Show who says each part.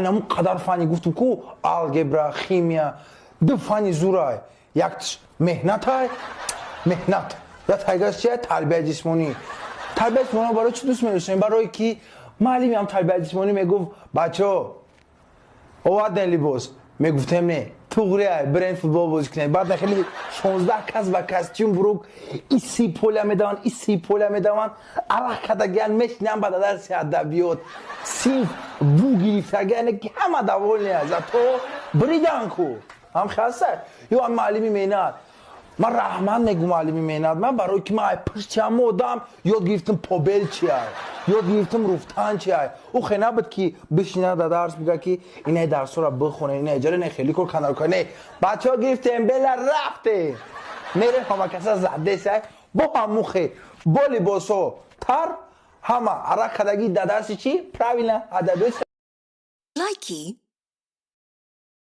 Speaker 1: Намун қадар фани гуфтум ку, алгебра, химия, ду фани зурай. Яктш меҳнатай, меҳнат, я тайгаш чия? Тарбияи ҷисмонӣ. Тарбияи ҷисмонӣ барои чӣ дӯст медоштем? Барое ки муаллими ҳам тарбияи ҷисмонӣ мегуфт: «Бачаҳо, овардем либос?» Мегуфтем: «Не, туғриай, бирем футбол бозӣ кунем». Баъд хеле 16 кас ба костюм бурук иси поля медаванд, иси поля медаванд, арақ кардагиян, мешинанд ба дарси адабиёт. Синф бу гирифтагияне ки ҳама довольный. Зато бридан ку ҳам хаста. Ё муаллими меҳнат, ман раҳмат мегӯ муаллими меҳнат ман, барое ки ман ай пушти ҳама одам ёд гирифтам побел чиай, ёд гирифтам руфтан чиай. Ӯ хе набуд ки бишинад да дарс, бига ки инаи дарсҳоро бихоне, ина иҷора, не, хеле кор канар кор не. Бачаҳо, гирифтем, бела рафтем, мерем, ҳама каса задесай бо ҳамухе, бо либосҳо тар, ҳама арақ кардагӣ да дарси чӣ? Правильно, адабиёт.
Speaker 2: Likey.